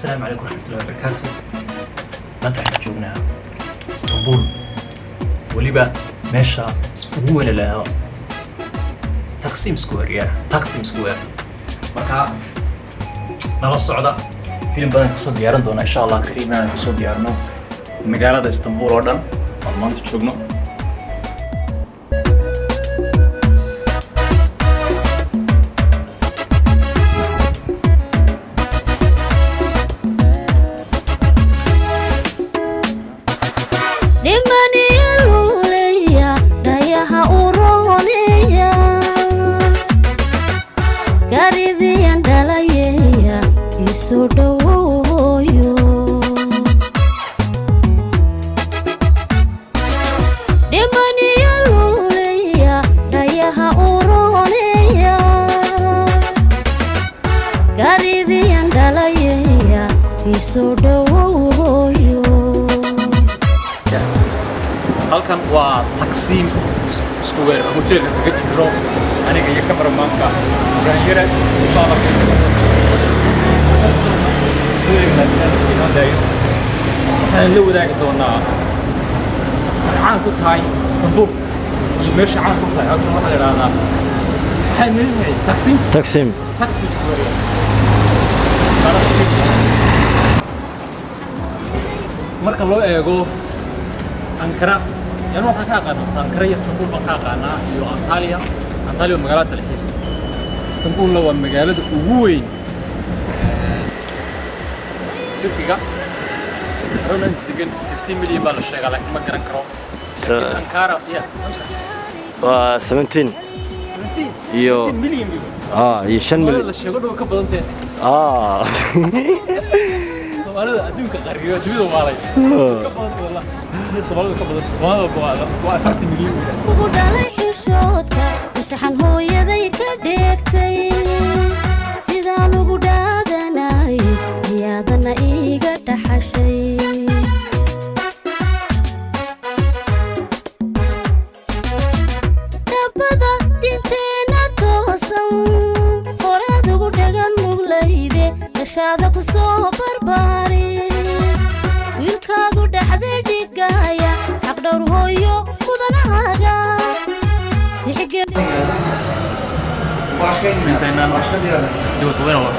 Asalaamu calaykum waraxmatullahi wabarakaatu. Maanta waxaan joognaa Istanbul, weliba meesha ugu weyn lahaa, Taksim Square ya Taksim Square. Marka nala socda, filim badan kusoo diyaarin doonaa, insha Allah kariim, inaan kusoo diyaarino magaalada Istanbul oo dhan oon maanta joogno. Dhimaniyaluleya dhayaha uroneya garidiyan dhalayeya isu dhowoyo. Dhimaniyaluleya dhayaha uroneya garidiyan dhalayeya isu dhowoyo. Halkan waa Taksim Square, hotelka kaga jiro aniga iyo cameramanka Ibrahim Yare. Insha Allah soo eegnaa inoo daayo. Waxaan la wadaagi doonaa waxay caan ku tahay Istanbul iyo meesha caan ku tahay. Halkan waxaa la idhahdaa, maxay meesha Taksim? Taksim. Taksim Square. Marka loo eego Ankara, yani waxaan ka aqaanaa Ankara iyo Istanbul baan ka aqaanaa iyo Antalya. Antalya waa magaalada dalxiis, Istanbulna waa magaalada ugu weyn ee Turkiga. Around inta degan 15 milyan baa la sheegaa, laakiin ma garan karo. Laakiin Ankara ya amsa. Waa 17. 17. 17 milyan people. Iyo 5 Soomaalida milyan. La sheego dhow ka badantee. Soomaalida adduunka qariyo, adduunyada waalay ka badan wallah. Sida Soomaalidu ka badan, Soomaalida waa 40 milyan weeyaan. Ugu dhalay xishoodka anshaxan hooyaday ka dheegtay, sidaan ugu dhaadanay ayaadana iiga dhaxashay. Dhabbada dinteena toosan horaad ugu dhagan nuglayde, dhashaada ku soo barbaari, wiilkaagu dhexda dhigaya xaqdhowr hooyo mudanahaaga tixgeli. Başka inme. Intaynaan Başka bir yerden. Dibad weyn waa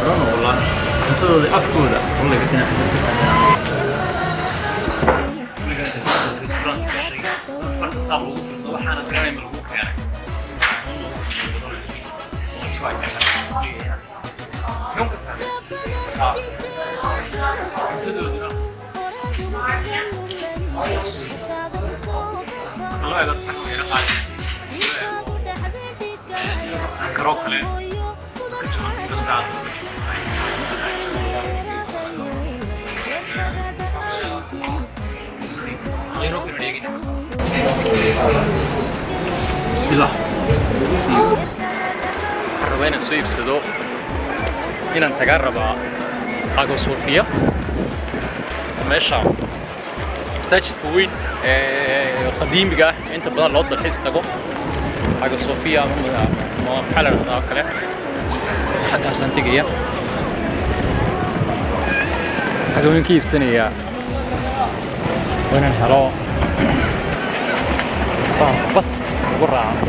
rono wallah, cuntadooda afkooda wallahi ka tina. Restaurant farta saab lagu firdo, waxaana garanay ma lagu keenay. Cuntadooduna marka loo eego xagga yara qaali karoo kale ka jaban dadka aad ka jaban. Inoo kala eegina. Bismillah. Waxaan rabaa inaan soo iibsado, inaan tagaa rabaa Hagia Sophia, meesha masaajidka weyn ee qadiimiga ah inta badan loo dalxiis tago. Hagia Sophia ama maxaa la dhahdaa oo kale, xaggaasaan tegaya. Xagga waan ka iibsanayaa, waa inaan helo bahalka bas ugu raaco.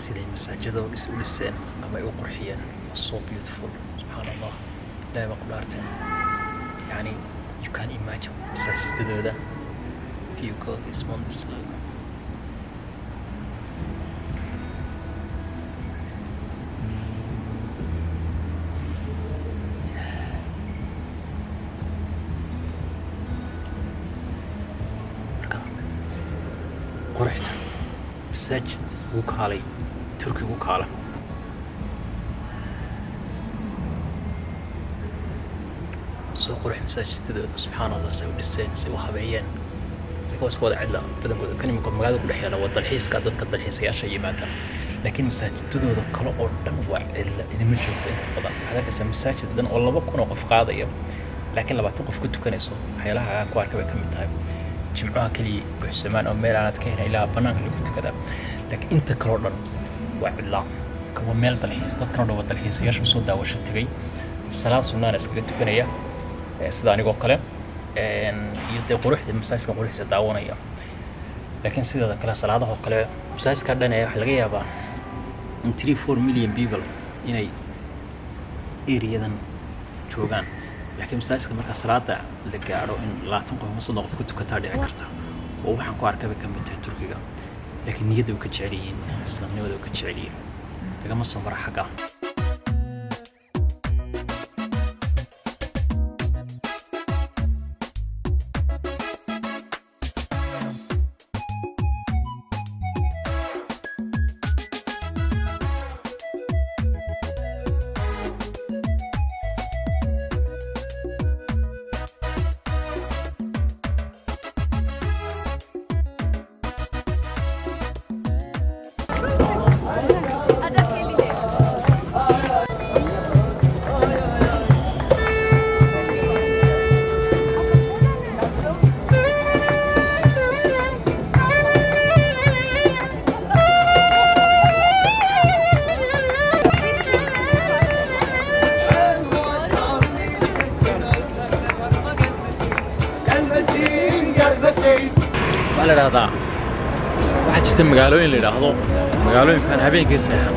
Siday masaajida u dhiseen ama ay u qurxiyeen waa so beautiful, subxaan Allah, Ilahay baa ku dhaarteen. Yani you can imagine masaajidadooda. If you go this one is like marka quruxda masaajid ugu kaalay Turkiga ugu kaala. Soo qurux masaajidadooda, subxaan Allah, say u dhiseen, say u habeeyeen. Laakiin waa iska wada cidla badankooda. Kan imika magaalada ku dhex yaala waa dalxiiska, dadka dalxiisayaasha yimaada, laakiin masaajidadooda kale oo dhan waa cidla, idinma joogto inta badan. Waxaad arkaysaa masaajid dhan oo 2000 oo qof qaadaya, laakiin 20 qof ku tukanayso. Waxyaalaha aan ku arkay bay ka mid tahay. Jimcaha keliya buuxsamaan oo meel aanaad ka helin ilaa bannaanka lagu tukadaa, laakiin inta kaloo dhan waa cidlaa. Waa meel dalxiis, dadkan oo dhan waa dalxiisayaasha soo daawasho tegay, salaad sunnaana iskaga tukanaya, sida anigoo kale, iyo dee quruxda masaajidka quruxdiisa daawanaya. Laakiin sideeda kale salaadaha oo kale masaajidka dhan ee waxaa laga yaabaa in 3-4 million people inay areadan joogaan, laakiin masaajidka marka salaada la gaadho in 20 qof ama 30 qof ku tukataa dhici karta. Oo waxaan ku arkay bay ka mid tahay Turkiga, laakiin niyadda way ka jecel yihiin, islaamnimada way ka jecel yihiin. Lagama soo mara xagga. Gelmesin gelmesin. Waxaa la idhahdaa, waxaa jirta magaalooyin la yidhaahdo magaalooyinkan habeenkii seexan.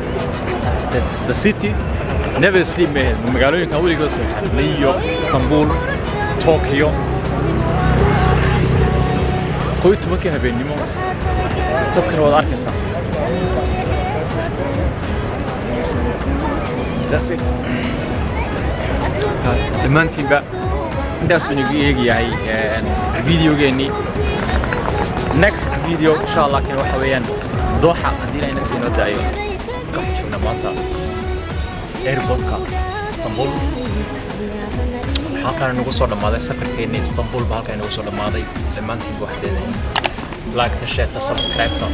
The city never sleep maahayd, magaalooyinkan weligood seexan: New York, Istanbul, Tokyo. 11-kii habeennimo dadkana waad arkaysaa. That's it. Dhammaantiinba intaas buu inagu eegayahay videogeennii. Next video insha Allah kan waxa weeyaan Dooxa, haddii Ilahay nafta inoo daayo. Waxaan joognaa maanta airportka Istanbul. Halkaan nagu soo dhammaaday safarkeennii Istanbul ba, halkaan nagu soo dhammaaday. Dhammaantiinba waxaad leedahay like-ta, share-ta, subscribe-ta.